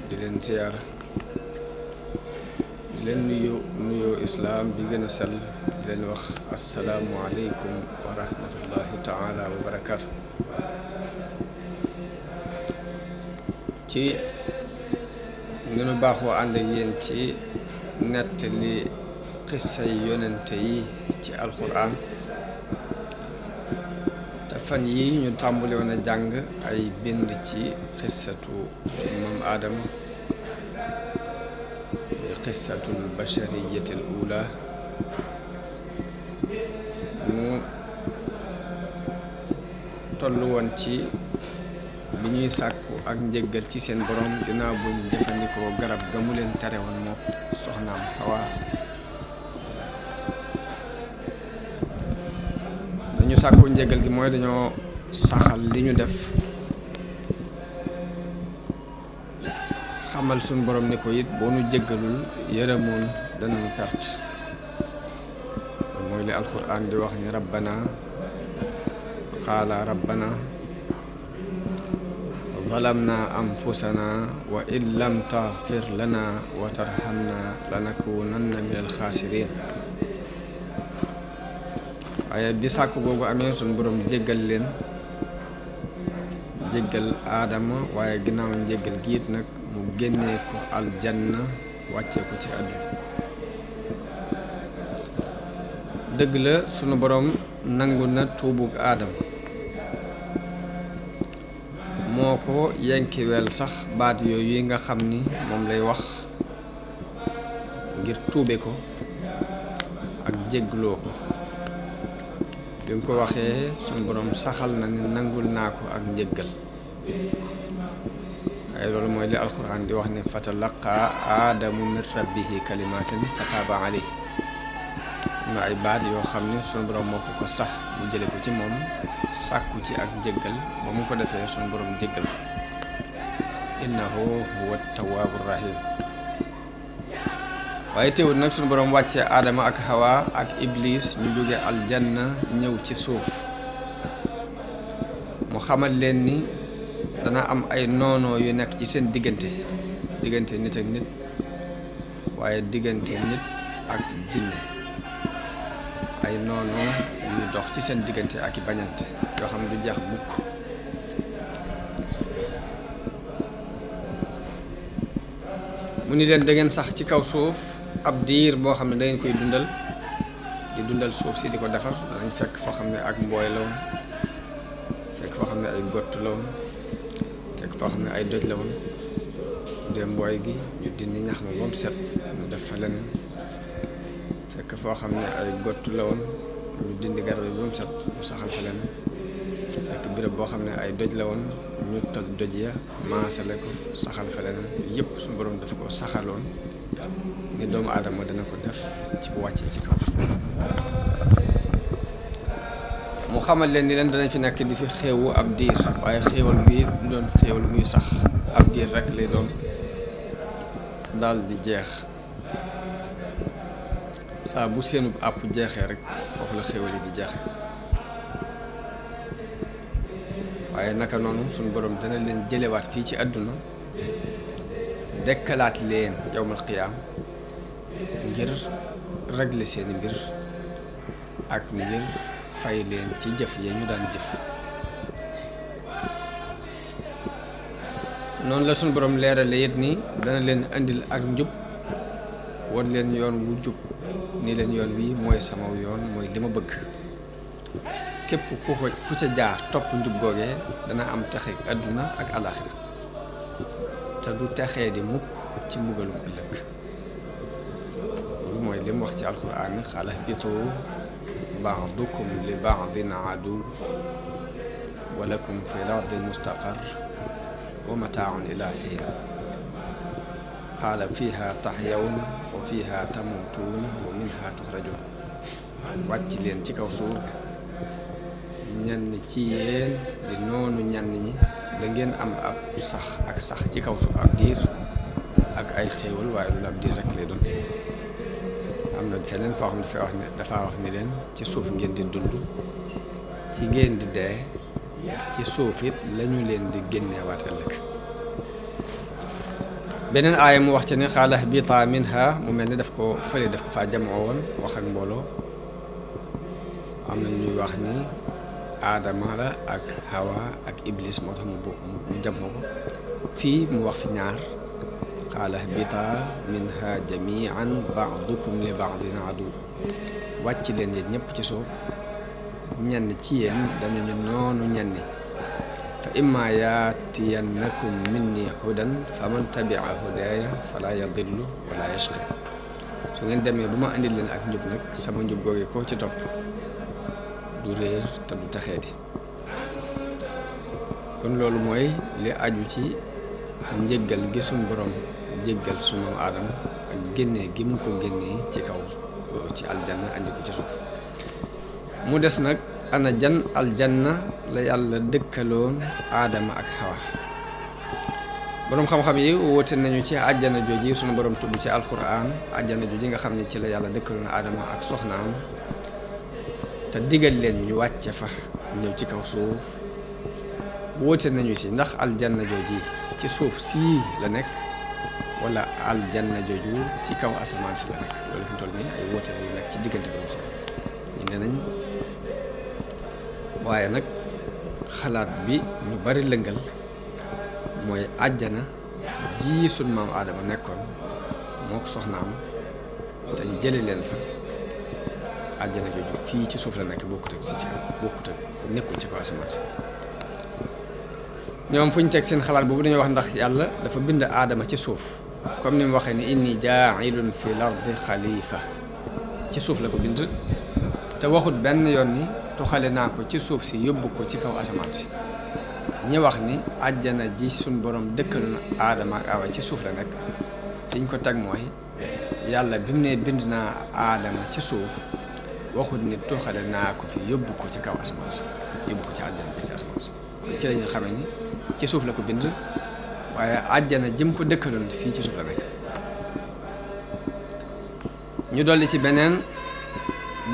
di leen ziyaar di leen nuyoo islaam bi gën a sell di leen wax assalaamu aleykum wa rahmatullahi taala wa barakaatu. ci ni nu baaxoo ànd ak yéen ci nettali xissay yonente yi ci alxuraan te fan yi ñu tàmbali woon a jàng ay bind ci xissatu sunu maam aadama xissatul bashariyatil ula mu tollu woon ci bi ñuy sàkku ak njëggal ci seen borom ginnaaw bu ñu jëfandikoo garab ga mu leen tere woon moo soxnaam Hawa. dañu sàkku njëggal gi mooy dañoo saxal li ñu def, xamal suñ borom ni ko it boo nu jéggalul yërëmoon danañu perte. mooy li alquran di wax ni rabbana qaala rabbana zalamna anfusana wa in lam taghfir lana wa tarhamna lanakunanna min alxaasirin. waaye bi sàkk googu amee suñ borom jéggal leen, jéggal aadama, waaye ginnaaw njéggal giit nag mu génnee ko aljanna wàccee ko ci àdduna. dëgg la sunu borom nangu na tuubug aadama, moo ko yenkiwel sax baat yooyu yi nga xam ni moom lay wax ngir tuube ko ak jéggloo ko. bi mu ko waxee sunu borom saxal na ni nangul naa ko ak njéggal. waaye loolu mooy li alquran di wax ne fatalaqaa aadamu min rabbihi kalimatin fataaba alayhi. am na ay baat yoo xam ne sunu borom moo ko sax mu jële ko ci moom, sàkku ci ak njéggal. ba mu ko defee sunu borom jéggal ko. innahu huwa tawaabu rahim. waaye teewul nag sunu borom wàccee aadama ak hawa ak iblis ñu jóge aljanna ñëw ci suuf, mu xamal leen ni dana am ay noonoo yu nekk ci seen diggante nit ak nit, waaye diggante nit ak jinne. ay noonoo yu dox ci seen diggante ak i bañante yoo xam ne du jeex mukk. mu ni leen da ngeen sax ci kaw suuf ab diir boo xam ne da ngeen koy dundal suuf si di ko defar. danañ fekk foo xam ne ak mbooy la woon, fekk foo xam ne ay gott la woon, fekk foo xam ne ay doj la woon. dee mbooy gi ñu dindi ñax ma ba mu set ñu def fa leneen. fekk foo xam ne ay gott la woon ñu dindi garab yi ba mu set ñu saxal fa leneen. fekk béréb boo xam ne ay doj la woon ñu toj doj ya maasale ko saxal fa leneen. yëpp suñu borom dafa ko saxaloon ni doomu aadama dana ko def ci bu wàccee ci kaw suuf. mu xamal leen ni leen danañ fi nekk di fi xéewu ab diir, waaye xéewal bi du doon xéewal muy sax. ab diir rek lay doon daal di jeex. saa bu seenu àpp jeexee rek foofu la xéewal yi di jeexe. waaye naka noonu suñu borom dana leen jëlewaat fii ci àdduna, dekkalaat leen yawmal qiyaam ngir régler seeni mbir ak ngir fay leen ci jëf ya ñu daan jëf. noonu la suñu borom leerale it ni dana leen andil ak njub, wan leen yoon wu jub ni leen yoon wi mooy sama yoon, mooy li ma bëgg. képp ku ca jaar topp njub googee dana am texe àdduna ak alaxira, te du texee di mukk ci mbugalu ëllëg. loolu mooy li mu wax ci alquran ni xala bitu ba'dukum li ba'din adu wa lakum fi l-ardi mustaqar wa mataaun ila hiin qaala fiha taxyawun wa fiha tamuutuun wa minha tuxrajuun. wàcc leen ci kaw suuf, ñenn ci yéen di noonu ñenn ñi da ngeen am ab sax ci kaw suuf ab diir ak ay xéewal, waaye loolu ab diir rek lay doon. am na feneen foo xam ne dafa wax ni leen ci suuf ngeen di dund, ci ngeen di dee, ci suuf it lañu leen di génneewaat ëllëg. beneen aaya mu wax ci ne qaala ihbitaa minha mu mel ni daf ko fële daf ko faa jamoo woon wax ak mbooloo am na ñuy wax ni aadama la ak hawa ak iblis moo tax mu jamoo ko fii mu wax fi ñaar qaala ihbitaa minha jamian ba'dukum li ba'din adu wàcc leen yéen ñëpp ci suuf ñenn ci yéen danañu noonu ñenni fa imma yaatiyannakum minni hudan faman tabia hudaaya fala yadillu wala yashqa su ngeen demee bu ma andil leen ak njub nag sama njub googu koo ci topp du réer te du taxeeti kon loolu mooy li aju ci njéggal gi suñ borom jéggal sunu maam aadama ak génnee gi mu ko génnee ci kaw ci aljanna andi ko ci suuf mu des nag ana jan aljanna la yàlla dëkkaloon aadama ak xawa boroom xam-xam yi woote nañu ci àjjana jooji sunu borom tudd ci alquran àjjana jooji nga xam ne ci la yàlla dëkkaloon aadama ak soxnaam te digal leen ñu wàcce fa ñëw ci kaw suuf woote nañu ci ndax aljanna jooji ci suuf sii la nekk wala aljanna jooju ci kaw asamaan si la nekk loolu fi mu toll nii ay woote yu nekk ci diggante boo xam ñu ne nañ waaye nag xalaat bi ñu bari lëngal mooy àjjana ji sunu maam aadama nekkoon moo ko soxnaam te ñu jële leen fa àjjana jooju fii ci suuf la nekk bokkut ak si ci bokkut ak nekkul ci kaw asamaan si ñoom fu ñu teg seen xalaat boobu dañuy wax ndax yàlla dafa bind aadama ci suuf comme ni mu waxee ni inni jaa'ilun fi lardi xalifa ci suuf la ko bind te waxut benn yoon ni tuxale naa ko ci suuf si yóbbu ko ci kaw asamaan si ñi wax ni àjjana ji suñ borom dëkkalu na aadama ak awa ci suuf la nekk fi ñu ko teg mooy yàlla bi mu ne bind naa aadama ci suuf waxut ni tuxale naa ko fi yóbbu ko ci kaw asamaan si yóbbu ko ci àjjana ji ci asamaan si ci la ñu xamee ni ci suuf la ko bind waaye àjjana jëm ko dëkkaloon fii ci suuf la nekk ñu dolli ci beneen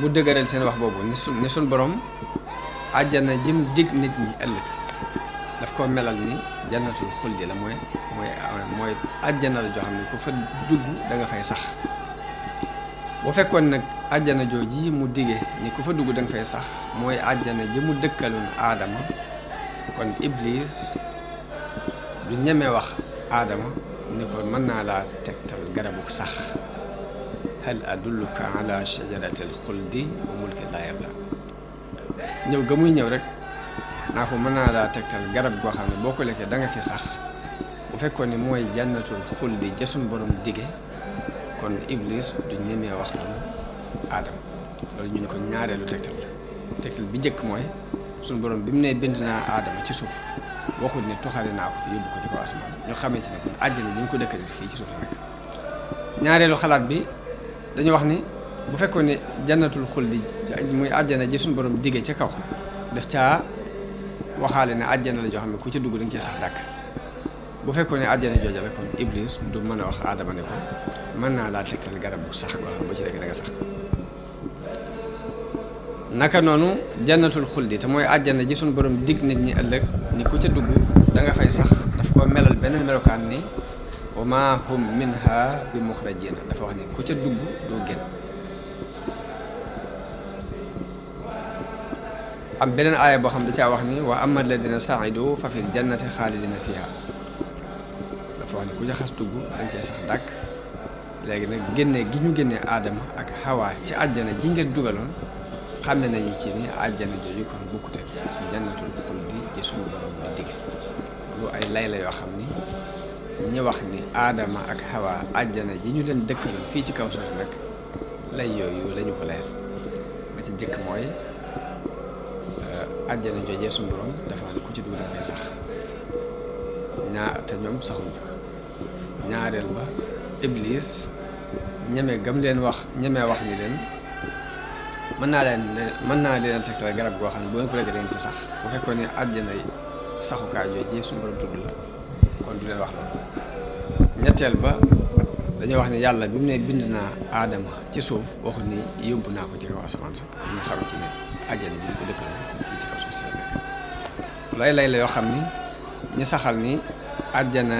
bu dëgëral seen wax boobu ni suñ borom àjjana jëm dig nit ñi ëllëg daf ko melal ni jannatul xuldi la mooy àjjana la joo xam ne ku fa dugg da nga fay sax bu fekkoon nag àjjana jooji mu dige ni ku fa dugg da nga fay sax mooy àjjana ji mu dëkkaloon aadama kon iblis du ñeme wax aadama ni ko mën naa laa tegtal garabuk sax hal adulluka ala shajaratil xuldi wa mulkin laa yabla ñëw ga muy ñëw rek naa ko mën naa laa tegtal garab goo xam ne boo ko lekkee da nga fi sax bu fekkoon ni mooy jannatul xuldi ja suñ borom dige kon iblis du ñemee wax loolu aadama loolu ñu ne ko ñaareelu tegtal la tegtal bi njëkk mooy suñ borom bi mu ne bind naa aadama ci suuf waxut ni toxale naa ko fi yóbbu ko ci kaw asamaan ñu xamee ci ne kon àjjana ji ñu ko dëkkale fii ci suuf la nekk ñaareelu xalaat bi dañu wax ni bu fekkoon ne jannatul xuldi muy àjjana ji suñu borom diggee ca kaw daf caa waxaale ne àjjana la joo xam ne ku ci dugg dañ cee sax dàkk bu fekkoon ne àjjana jooja la kon iblis du mën a wax aadama ne ko mën naa laa tegtal garab bu sax goo xam ne boo ci lekk da nga sax naka noonu jannatul xuldi te mooy àjjana ji suñu borom dig nit ñi ëllëg ni ku ca dugg da nga fay sax daf ko melal beneen melokaan ni wa ma hum minha bi muxrajina dafa wax ni ku ca dugg doo génn am beneen aaya boo xam da caa wax ni wa amma alladina saidu fa fil jannati xaalidina fiha dafa wax ni ku ca xas dugg dañ cee sax dàkk léegi nag génne gi ñu génnee aadama ak xawaa ci àjjana ji ngeen dugaloon xàmme nañu ci ni àjjana jooju kon bokkute jannatul xuldi ji suñu borom di digge lu ay lay la yoo xam ni ñi wax ni aadama ak xawa àjjana ji ñu leen dëkkaloon fii ci kaw suuf nag lay yooyu lañu ko leer ba ci jëkk mooy àjjana joojee suñu borom dafa ne ku ci dugg dafay sax te ñoom saxuñ fa ñaareel ba iblis ñeme gam leen wax ñemee wax ni leen mën naa leen tegtal garab goo xam ne bu ngeen ko lekkee da ngeen fi sax bu fekkoon ne àjjana saxukaay joojee suñu borom tudd la kon du leen wax loolu ñetteel ba dañoo wax ne yàlla bi mu ne bind naa aadama ci suuf waxu ni yóbbu naa ko ci kaw asamaan sax ñu xam ci ne àjjana ji ñu ko dëkkal fii ci kaw suuf si lay la yoo xam ni ñu saxal ni àjjana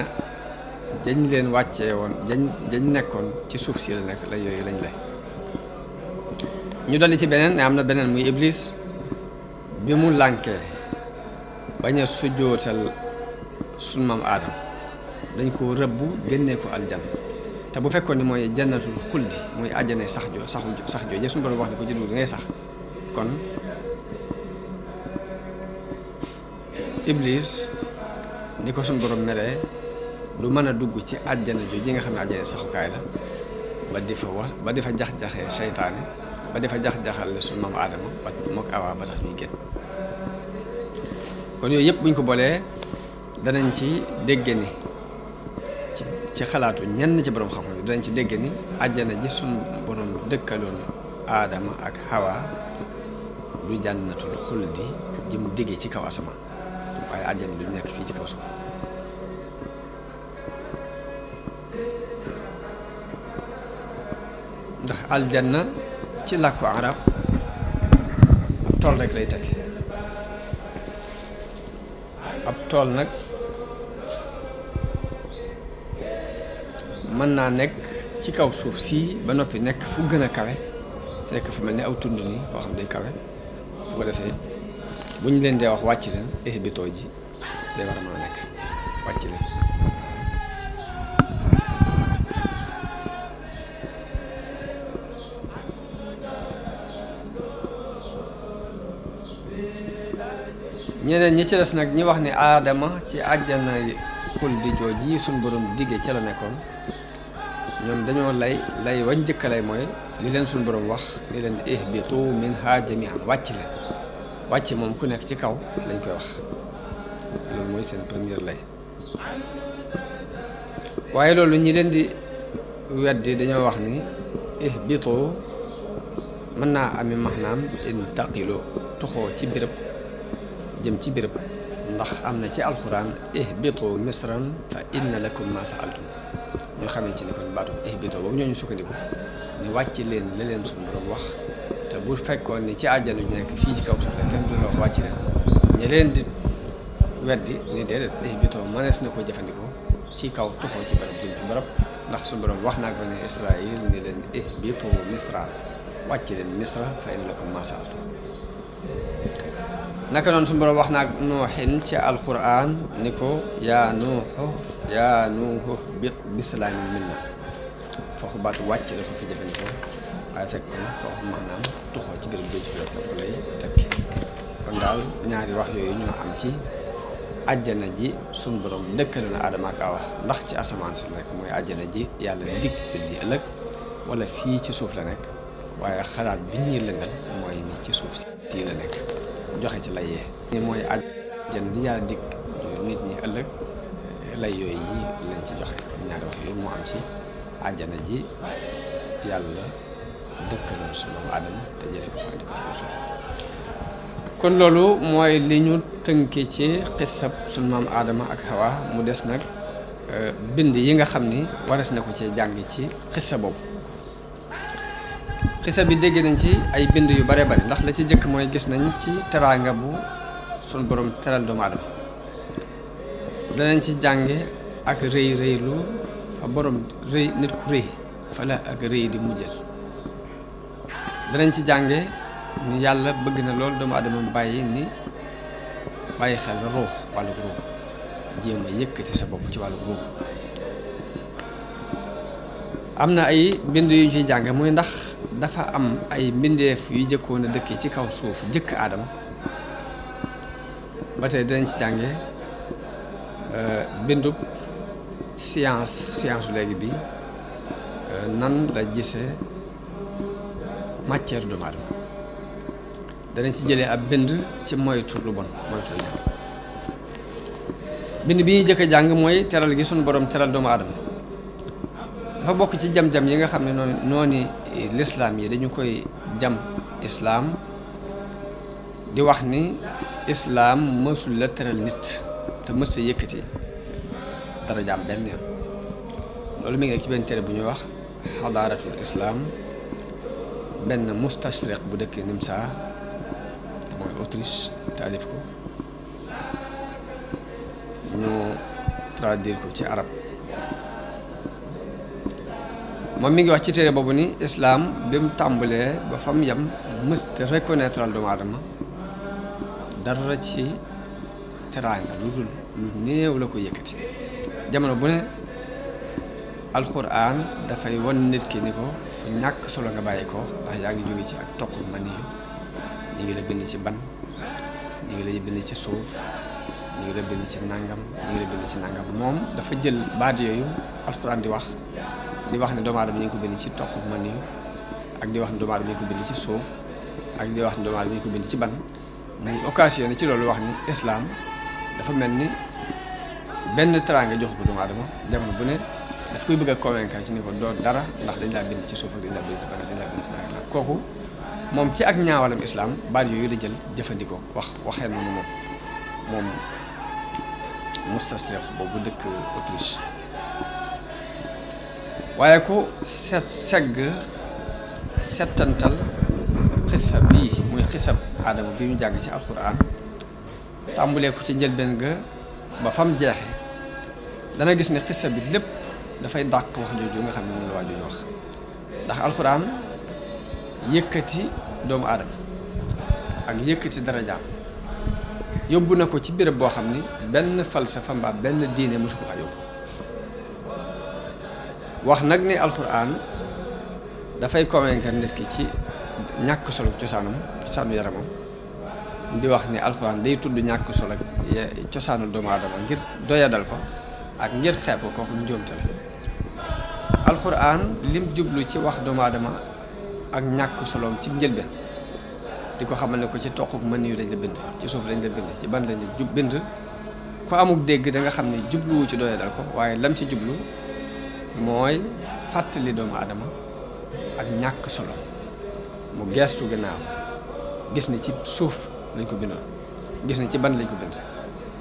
jañ leen wàccee woon jañ nekkoon ci suuf si la nekk lay yooyu lañ lay ñu dolli ci beneen ne am na beneen muy iblis bi mu lànkee bañ a sujjootal sunu maam aadama dañ ko rëbb génnee ko aljanna te bu fekkoon ni mooy jannatul xuldi muy àjjana sax joo suñu borom wax ne ko juddu ngay sax kon iblis ni ko suñu borom meree du mën a dugg ci àjjana jooju nga xam ne àjjana saxukaay la ba di fa jax-jaxee seytaane ba di fa jax-jaxal suñu maam aadama ba mook Awa ba tax ñuy génn kon yooyu yëpp buñ ko boolee danañ ci dégg ni ci xalaatu ñenn ci borom xam-xam yi danañ ci dégg ni àjjana ji suñu borom dëkkaloon aadama ak Hawa du jannatul xuldi ji mu déggee ci kaw asamaan waaye àjjana du nekk fii ci kaw suuf ndax aljanna ci làkku arab ab tool rek lay tekki ab tool nag mën naa nekk ci kaw suuf si ba noppi nekk fu gën a kawe te nekk fu mel ni aw tund nii foo xam day kawe bu ko defee bu ñu leen dee wax wàcc leen ihbitoo ji day war a mën a nekk wàcc leen ñeneen ñi ci des nag ñi wax ni aadama ci àjjana xuldi jooji suñ borom digge ca la nekkoon ñoom dañoo lay wañ njëkka lay mooy li leen suñ borom wax ni leen ihbitu minha jami'an wàcc leen wàcc moom ku nekk ci kaw lañ koy wax loolu mooy seen première lay waaye loolu ñi leen di weddi dañoo wax ni ihbitu mën naa ami maanaam intaqilo tuxoo ci béréb jëm ci béréb ndax am na ci alxuraan ihbitu misran fa inna lakum ma sa'altum ñoo xamante ni kon baatu ihbitu boobu ñooñu sukkandiku ni wàcc leen la leen suñu borom wax te bu fekkoon ni ci àjjana ju nekk fii ci kaw suuf la kenn du la wax wàcc leen ñi leen di weddi ni déedéet ihbitu mënees na ko jëfandikoo ci kaw tuxoo ci barab jëm ci barab ndax suñu borom wax naa ko ne Israël ni leen ihbitu misra wàcc leen misra fa inna lakum ma sa'altum naka noonu suñu borom wax naag nuuxin ci alquran ni ko yaa nuuxu bisalaamin minna foofu baatu wàcc la ko fi jëfandikoo waaye fekk kon foofu maanaam tuxoo ci béréb jooju képp lay tekki kon daal ñaari wax yooyu ñoo am ci àjjana ji suñu borom dëkkale na Aadama ak Awa ndax ci asamaan si la nekk mooy àjjana ji yàlla dig di ëllëg wala fii ci suuf la nekk waaye xalaat bi ñuy lëngal mooy ni ci suuf si la nekk joxe ci lay yee ni mooy àjjana di yàlla dig nit ñi ëllëg lay yooyu yi lañ ci joxe ñaari wax yooyu moo am ci àjjana ji yàlla dëkkaloon sunu Aadama te jëlee ko fa indi ko ci kaw suuf kon loolu mooy li ñu tënke ci xissab sunu maam Aadama ak Hawa mu des nag bind yi nga xam ni waras na ko ci jàng ci xissa boobu xissa bi dégg nañ ci ay bind yu bare bari ndax la ci jëkk mooy gis nañ ci teraanga bu sunu borom teral doomu aadama danañ ci jànge ak rëylu fa borom rëy nit ku rëy fa la ak rëy di mujjal danañ ci jànge ni yàlla bëgg na lool doomu aadama bàyyi xel ruux wàllu ruux jéem a yëkkati sa bopp ci wàllu ruux am na ay bind yu ñu ciy jànge muy ndax dafa am ay mbindeef yu jëkkoon a dëkkee ci kaw suuf jëkk aadama ba tey dinañ ci jànge bindub science léegi bi nan la gisee matière doomu aadama danañ ci jëlee ab bind ci moytu lu bon moytu lu ñaaw bind bi ñuy jëkk a jàng mooy teral gi suñu borom teral doomu aadama dafa bokk ci jam-jam yi nga xam ne noonu lislaam yi dañu koy jam islaam di wax ni islaam mësul la teral nit te mës ta yëkkati dara jaam benn yoon loolu mi ngi ci benn téere bu ñuy wax xadaaratul islaam benn mustashriq bu dëkk Nimsa te mooy Autriche taalif ko ñu traduire ko ci arab moom mi ngi wax ci téere boobu ni islaam bi mu tàmbalee ba fa mu yem mësta reconnaître al doomu aadama dara ci teraanga lu dul lu néew la ko yëkkati jamono bu ne alxuraan dafay won nit ki ni ko fu ñàkk solo nga bàyyi ko ndax yaa ngi jóge ci ak toq mani ñu ngi la bind ci ban ñu ngi la bind ci suuf ñu ngi la bind ci nangam ñu ngi la bind ci nangam moom dafa jël baat yooyu alxuraan di wax ne doomu aadama ñu ngi ko bind ci toq mani ak di wax ne doomu aadama ñu ngi ko bind ci suuf ak di wax ne doomu aadama ñu ngi ko bind ci ban muy occasion ci loolu wax ni islam dafa mel ni benn teraanga jox ko doomu aadama jamono bu ne daf koy bëgg a convaincre ci ni ko doo dara ndax dañ laa bind ci suuf ak dañ laa bind ci ban dañ laa bind ci nangam kooku moom ci ak ñaawalam islam baat yooyu la jël jëfandikoo waxee noonu moom mustasriq boobu dëkk Autriche waaye ku settantal xissa bii muy xissab aadama bi ñu jàng ci alxuraan tàmbulee ko ci njëlbeen ga ba fam jeexe dana gis ne xissa bi lépp dafay dàq wax jooju nga xam ne moom la waa jooju wax ndax alxuraan yëkkati doomu aadama ak yëkkati darajaam yóbbu na ko ci béréb boo xam ni benn falsafa mbaa benn diine mosu ko fa yóbbu wax nag ni alxuraan dafay convaincre nit ki ci ñàkk solo cosaanu yaramam di wax ni alxuraan day tudd ñàkk solo cosaanu doomu aadama ngir doyadal ko ak ngir xeeb ko kooku njuumte la alxuraan lim jublu ci wax doomu aadama ak ñàkk soloom ci njëlbeen di ko xamal ne ko ci toquk mën yu lañ la bind ci suuf lañ la bind ci ban lañ la bind ku amuk dégg da nga xam ne jubluwu ci doyadal ko waaye lam ci jublu mooy fàttali doomu aadama ak ñàkk solo mu geestu gannaaw gis ni ci suuf lañ ko bindoon gis ni ci ban lañ ko bind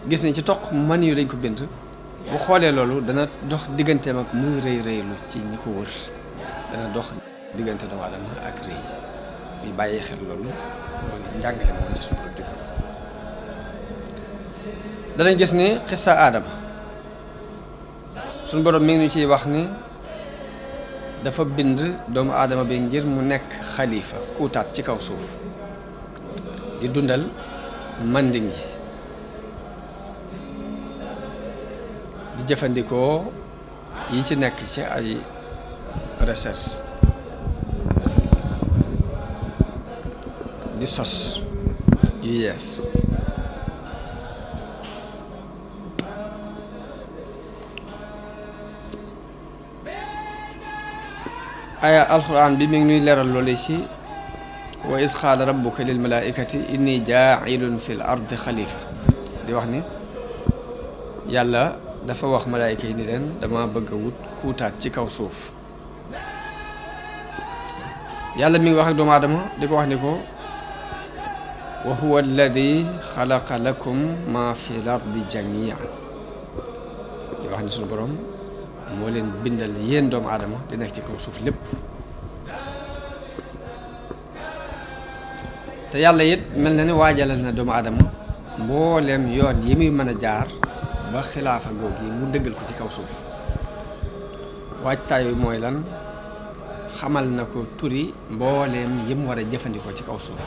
gis ni ci toq mën yu lañ ko bind bu xoolee loolu dana dox digganteem ak muy rëylu ci ñi ko wër dana dox diggante doomu aadama ak rëy muy bàyyi xel loolu njàngale moom ci suñu borom digg danañ gis ni xissa aadama suñu borom mi ngi ñu ciy wax ni dafa bind doomu aadama bi ngir mu nekk xalifa kuutaat ci kaw suuf di dundal manding yi di jëfandikoo yi ci nekk ci ay recherche di sos yu yees aya alquran bi mi ngi ñuy leeral loolu ci wa is qaala rabbuka lil malaikati inni jaa'ilun fil ardi xalifa di wax ni yàlla dafa wax malaayika yi ni leen dama bëgg a wut kuutaat ci kaw suuf yàlla mi ngi wax ak doomu aadama di ko wax ni ko wa huwa alladi xalaqa lakum ma fi l ardi jamian di wax ni suñu borom moo leen bindal yéen doomu aadama di nekk ci kaw suuf lépp te yàlla it mel na ne waajalal na doomu aadama mbooleem yoon yi muy mën a jaar ba xilaafa googu yi mu dëggal ko ci kaw suuf waajtaay wi mooy lan xamal na ko turi mbooleem yi mu war a jëfandikoo ci kaw suuf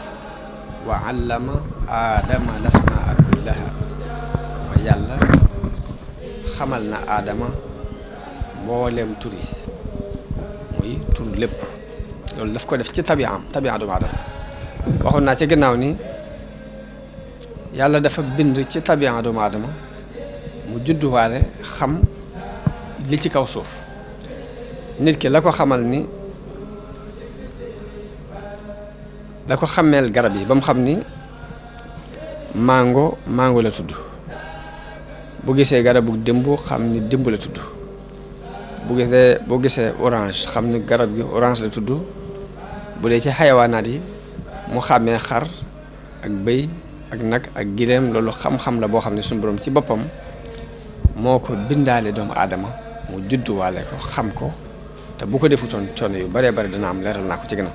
wa allama aadama lasmaa kullaha mooy yàlla xamal na aadama mbooleem turi muy tur lépp loolu daf ko def ci tabi'am doomu aadama waxoon naa ci gannaaw ni yàlla dafa bind ci tabi'a doomu aadama mu judduwaale xam li ci kaw suuf nit ki la ko xamal ni la ko xameel garab yi ba mu xam ni mango la tudd bu gisee garabu dimb xam ni dimb la tudd boo gisee orange xam ni garab gi orange la tudd bu dee ci xayawaanaat yi mu xàmmee xar ak bëy ak nag ak gileem loolu xam-xam la boo xam ne suñu borom ci boppam moo ko bindaale doomu aadama mu judduwaale ko xam ko te bu ko defutoon coono yu baree bari dana am leeral naa ko ci gën a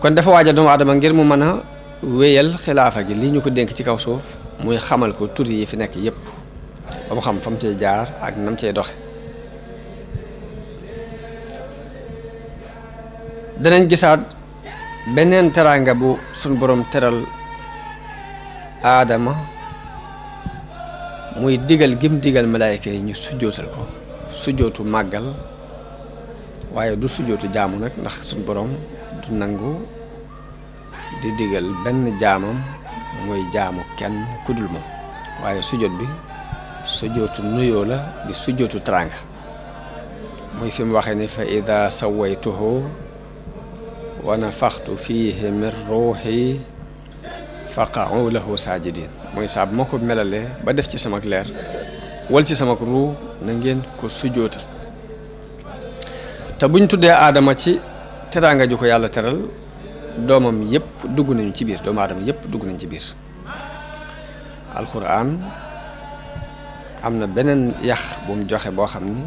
kon dafa waaja doomu aadama ngir mu mën a wéyal xilaafa gi li ñu ko dénk ci kaw suuf muy xamal ko tur yi fi nekk yépp ba mu xam fa mu cay jaar ak nam cay doxe danañ gisaat beneen teraanga bu suñ borom teral aadama muy digal gim digal malaayka yi ñu sujjootal ko sujjootu màggal waaye du sujjootu jaamu nag ndax suñ borom du nangu di digal benn jaamam muy jaamu kenn kudul moom waaye sujjoot bi sujjootu nuyoo la di sujjootu teraanga muy fi mu waxee ni fa ida sawaytuhu wa nafaxtu fiihi min ruuxi faqa'u lahu saajidin mooy saa bu ma ko melalee ba def ci sama leer wal ci sama ruu na ngeen ko sujjootal te buñ tuddee aadama ci teraanga ju ko yàlla teral doomam yépp dugg nañu ci biir doomu aadama yépp dugg nañu ci biir alquran am na beneen yax bu mu joxe boo xam ni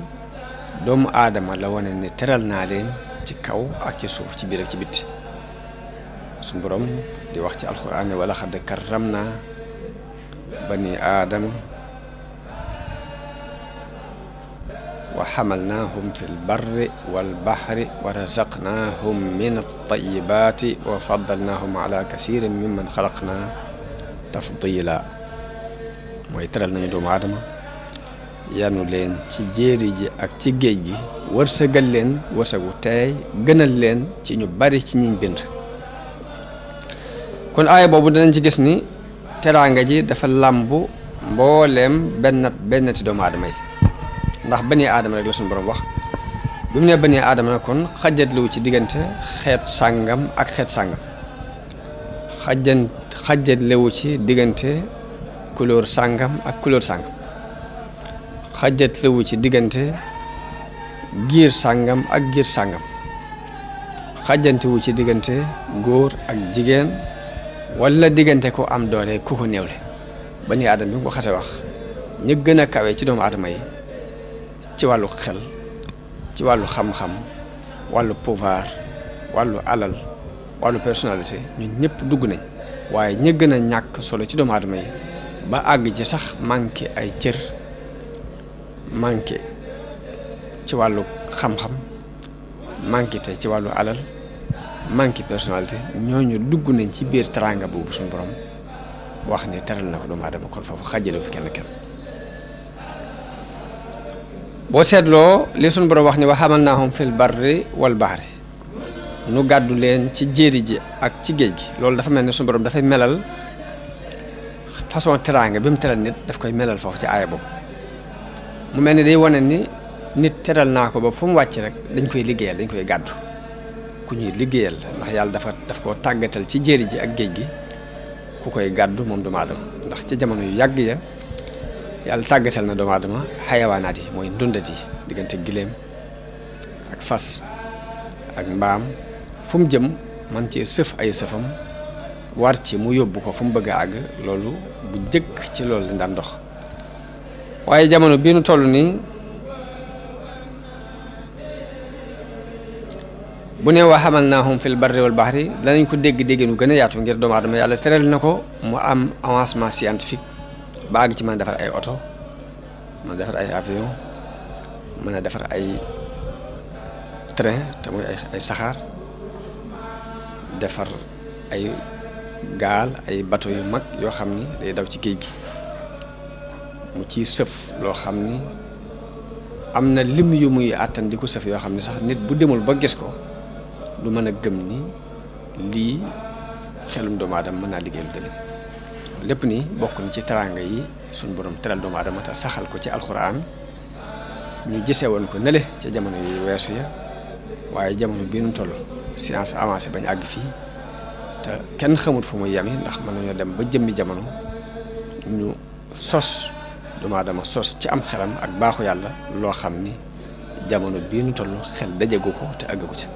doomu aadama la wane ni teral naa leen ci kaw ak ci suuf ci biir ak ci bitti su borom di wax ci alquran ne wala xad karramna bani aadama wa xamalnaahum fi lbarri walbaxri wa razaqnaahum min altayibaati wa faddalnaahum ala kasirin mimman xalaqna tafdila mooy teral nañu doomu aadama yanu leen ci jéeri ji ak ci géej gi wërsëgal leen wërsëgu teey gënal leen ci ñu bari ci ñiñ bind kon aaya boobu danañ ci gis ni teraanga ji dafa làmbu mbooleem benn ci doomu aadama yi ndax bani aadama rek la suñu borom wax bi mu ne bani aadama na kon xajatluwu ci diggante xeet sàngam ak xeet sàngam xajatlewu ci diggante couleur sàngam ak couleur sàngam xajatlewu ci diggante giir sàngam ak giir sàngam xajantewu ci diggante góor ak jigéen wala diggante ko am doole ku ko néewle bani aadama bi mu ko xase wax ñu gën a kawe ci doomu aadama yi ci wàllu xel ci wàllu xam-xam wàllu pouvoir wàllu alal wàllu personnalité ñun ñëpp dugg nañ waaye ñi gën a ñàkk solo ci doomu aadama yi ba àgg ci sax manqué ay cër manqué ci wàllu xam-xam manqué tey ci wàllu alal manqué personnalité ñooñu dugg nañ ci biir teraanga boobu suñu borom wax ni teral na ko doomu aadama kon foofu xàjjale fi kenn boo seetloo li suñu borom wax ni wa hamalnaahum fil barri wal bahri nu gàddu leen ci jéeri ji ak ci géej gi loolu dafa mel ne suñu borom dafay melal façon teraanga bi mu teral nit daf koy melal foofu ci aaya boobu mu mel ni day wane ni nit teral naa ko ba fu mu wàcc rek dañ koy liggéeyal dañ koy gàddu ku ñuy liggéeyal ndax yàlla daf koo tàggatal ci jéeri ji ak géej gi ku koy gàddu moom doomu aadama ndax ci jamono yu yàgg ya yàlla tàggatal na doomu aadama xayawaanaat yi mooy ndundat yi diggante giléem ak fas ak mbaam fu mu jëm man ci sëf ay sëfam war ci mu yóbbu ko fu mu bëgg a àgg loolu bu jëkk ci loolu lañ daan dox waaye jamono bii nu toll nii bu ne wa hamalnaahum fil barri wal bahri danañ ko dégg nu gën a yaatu ngir doomu aadama yàlla teral na ko mu am avancement scientifique ba àgg ci mën a defar ay oto mën a defar ay avion mën a defar ay train te muy ay saxaar defar ay gaal ay bateau yu mag yoo xam ni day daw ci géej gi mu ciy sëf loo xam ni am na lim yu muy àttan di ko sëf yoo xam ni sax nit bu demul ba gis ko du mën a gëm ni lii xelum doomu aadama mën naa liggéey lu demee lépp ni bokk na ci teraanga yi suñ borom teral doomu aadama te saxal ko ci alxuraan ñu gisee woon ko nele ca jamono yu weesu ya waaye jamono bii nu toll science avancé bañ àgg fii te kenn xamut fu muy yemi ndax mën nañoo dem ba jëmmi jamono ñu sos doomu aadama sos ci am xelam ak baaxu yàlla loo xam ni jamono bii nu toll xel dajagu ko te àggagu ci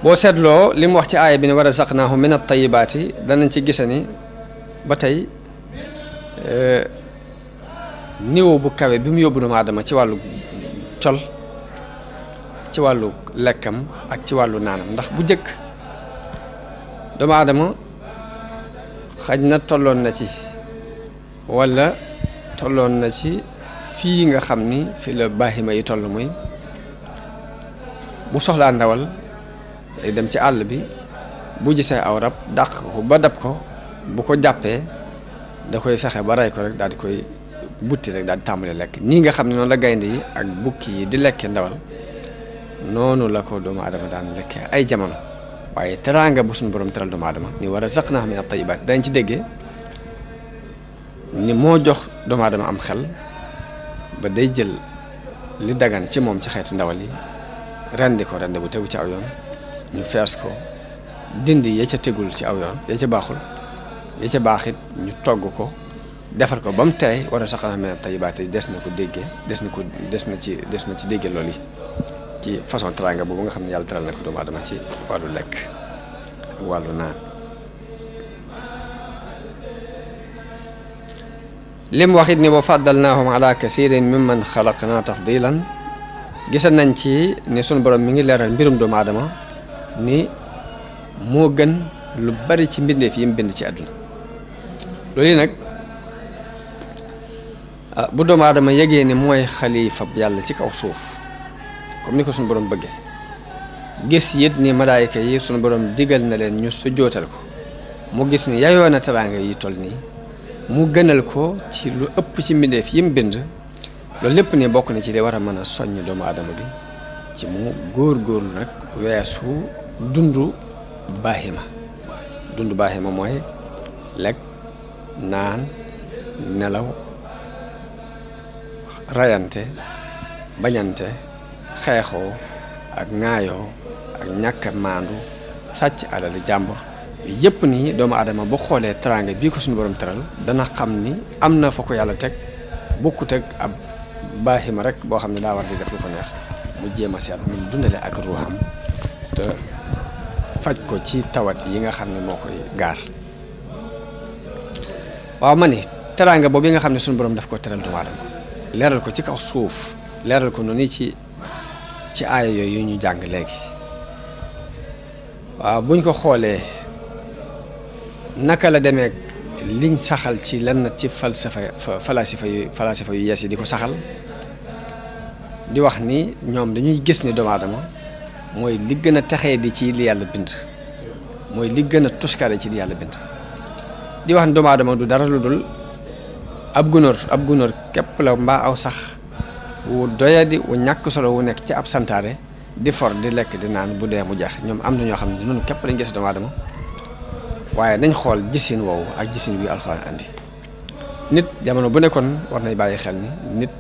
boo seetloo li mu wax ci aaya bi ne wa razaqnaahum min at-tayyibaati danañ ci gise ni ba tey niveau bu kawe bi mu yóbbu doomu aadama ci wàllu col ci wàllu lekkam ak ci wàllu naanam ndax bu jëkk doomu aadama xaj na tolloon na ci walla tolloon na ci fii nga xam ni fi la baahima yi toll muy bu soxlaa ndawal day dem ci àll bi bu gisee aw rab dàq ko ba dab ko bu ko jàppee da koy fexe ba rey ko rek daal di koy butti rek daal di tàmbali lekk nii nga xam ne noonu la gaynde yi ak bukki yi di lekkee ndawal noonu la ko doomu aadama daan lekkee ay jamono. waaye teraanga bu suñu borom teral doomu aadama ni war a razaqnahum min at-tayyibaat dañ ci déggee ni moo jox doomu aadama am xel ba day jël li dagan ci moom ci xeeti ndawal yi rendi ko rendi bu tegu ci aw yoon ñu fees ko dindi ya ca tegul ci aw yoon ya ca baaxul ya ca baax it ñu togg ko defar ko ba mu tey war a razaqnahum min at-tayyibaat des na ko déggee des na ci déggee loolu yi ci façon teraanga boobu nga xam ne yàlla teral na ko doomu aadama ci wàllu lekk ak wàllu naan. lim waxit ni wa faddalnaahum ala kasirin mimman xalaqna tafdilan gisa nañ ci ni sunu borom mi ngi leeral mbirum doomu aadama ni moo gën lu bari ci mbindeef yi mu bind ci àdduna. loolu yi nag bu doomu aadama yegee ni mooy xalifa yàlla ci kaw suuf comme ni ko suñu borom bëggee gis it ni malaayika yi suñu borom digal na leen ñu sujjootal ko mu gis ni yayoo na teraanga yi toll nii mu gënal ko ci lu ëpp ci mbindeef yi mu bind loolu lépp ni bokk na ci li war a mën a soññ doomu aadama bi ci mu góor-góorlu nag weesu dundu baahima mooy lekk naan nelaw rayante bañante xeexoo ak ŋaayoo ak ñàkk maandu sàcc alali jàmbur yëpp nii doomu aadama bu xoolee teraanga bii ko suñu borom teral dana xam ni am na fa ko yàlla teg bokkut ak ab baahima rek boo xam ne daa war di def lu ko neex mu jéem a seet mu dundale ak ruuxam te faj ko ci tawat yi nga xam ne moo koy gaar. waaw ma ni teraanga boobu yi nga xam ne suñu borom daf ko teral doomu aadama leeral ko ci kaw suuf leeral ko noonu ci aaya yooyu ñu jàng léegi waaw buñ ko xoolee naka la demee liñ saxal ci lenn ci falasifa yu yees yi di ko saxal di wax ni ñoom dañuy gis ni doomu aadama mooy li gën a texee di ci li yàlla bind mooy li gën a tuskare ci li yàlla bind di wax ni doomu aadama du dara lu dul ab gunóor képp la mbaa aw sax wu doyadi wu ñàkk solo wu nekk ci ab santaare di for di lekk di naan bu dee mu jeex ñoom am na ñoo xam ne noonu képp lañ gis doomu aadama waaye nañ xool gisin woowu ak gisin wi alxuraan andi nit jamono bu nekkoon war nañ bàyyi xel ni nit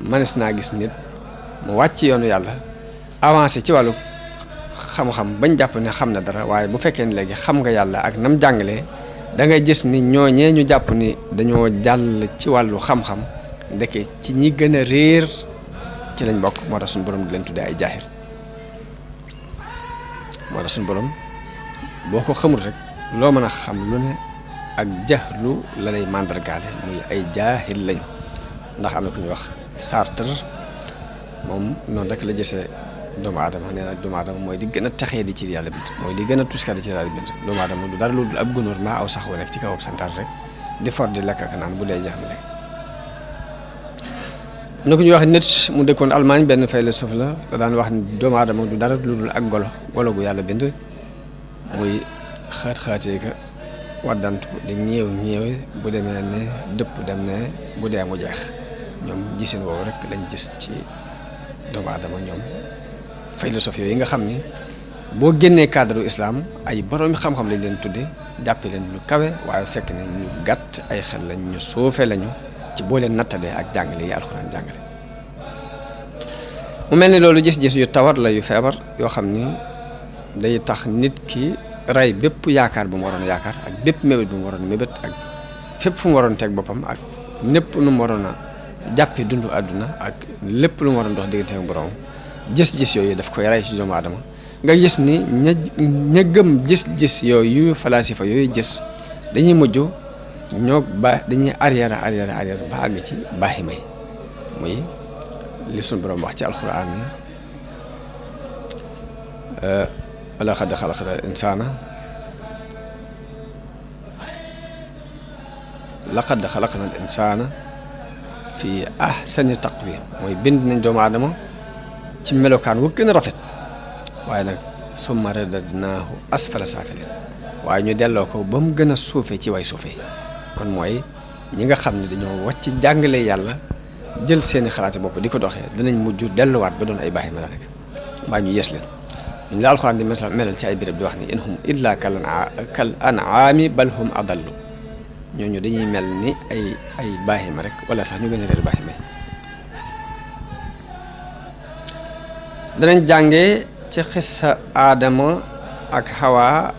mënees naa gis nit mu wàcc yoonu yàlla avancé ci wàllu xam-xam bañ jàpp ne xam na dara waaye bu fekkee ne léegi xam nga yàlla ak nam jàngalee da ngay gis ni ñooñee ñu jàpp ni dañoo jàll ci wàllu xam-xam ndeke ci ñi gën a réer ci lañ bokk moo tax suñu borom di leen tuddee ay jaahil moo tax suñu borom boo ko xamul rek loo mën a xam lu ne ak jaxlu la lay màndargaale muy ay jaahil lañu ndax am na ku ñuy wax Sartre moom noonu rek la gisee doomu aadama nee na doomu aadama mooy di gën a texee di ci yàlla bind mooy di gën a tuskari ci yàlla bind doomu aadama du dara lu dul ab gunóor maa aw sax wu nekk ci kaw santaar rek di for di lekk ak naan bu dee jeex na lekk. am na ku ñuy wax Nietzsche mu dëkkoon Allemagne benn philosophe la da daan wax ni doomu aadama du dara lu dul ak golo gu yàlla bind muy xaat-xaatee ka waddantu di ñeewe bu demee ne dëpp dem ne bu dee mu jeex ñoom giseen woowu rek lañ gis ci doomu aadama ñoom philosophie yooyu nga xam ni boo génnee cadre islam ay boroomi xam-xam lañ leen tudde jàppe leen ñu kawe waaye fekk ne ñu gàtt ay xel lañ ñu suufe lañu ci boo leen nattalee ak jàngale yi alxuraan jàngale mu mel ni loolu gis-gis yu tawat la yu feebar yoo xam ni day tax nit ki rey bépp yaakaar bu mu waroon yaakaar ak bépp mébét bu mu waroon mébét ak fépp fu mu waroon teg boppam ak népp nu mu waroon a jàppe dundu àdduna ak lépp lu mu waroon dox diggante ak borom gis-gis yooyu daf koy rey ci doomu aadama nga gis ni ña gëm gis-gis yooyu falasifa yooyu gis dañuy mujj dañuy arrière ba àgg ci baaxi may muy li suñu borom wax ci alxuraan ni walaqad xalaqnal insaana laqad xalaqnal insaana fi ahsani taqwiim mooy bind nañ doomu aadama ci melokaan wu gën a rafet waaye nag summa radadnaahu asfala saafilin waaye ñu delloo ko ba mu gën a suufee ci way suufee kon mooy ñi nga xam ne dañoo wàcc jàngale yàlla jël seeni xalaati bopp di ko doxee danañ mujj delluwaat ba doon ay baaxi ma la rek mbaa ñu yees leen ñu la alxuraan di melal ci ay béréb di wax ni in hum illa kal an'aami bal hum adallu ñooñu dañuy mel ni ay baaxi ma rek wala sax ñu gën a réer baaxi ma danañ jàngee ci xissa aadama ak hawa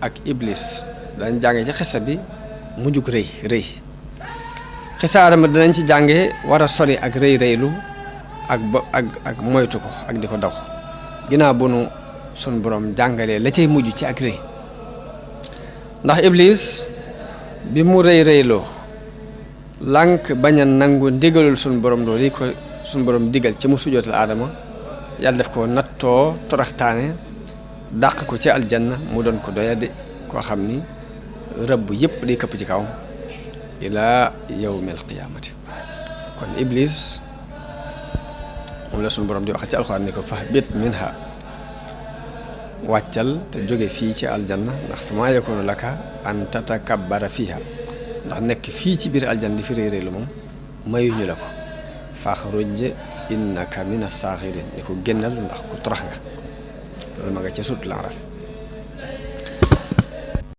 ak iblis danañ jàngee ci xissa bi mujjug rëy xissa aadama danañ ci jàngee war a sori ak rëylu ak moytu ko ak di ko daw ginnaaw bu nu sun borom jàngalee la cay mujj ci ak rëy ndax iblis bi mu rëyloo lànk bañ a nangu ndigalul sun borom loolu yi ko sun borom digal ci mu sujootal aadama yàlla def ko nattoo toraxtaane dàq ko ci aljanna mu doon ko doyadi koo xam ni rëbb yépp di këpp ci kaw ila yawmil qiyaamati kon iblis moom la suñu borom di wax ci alxuraan ni ko fahbit minha wàccal te jóge fii ci aljanna ndax fa maa yakunu laka an tatakabbara fiha ndax nekk fii ci biir aljanna di fi réy lu moom mayuñu la ko faxruj innaka mina saaxirin ni ko génnal ndax ku torox nga loolu ma nga ca sut la araf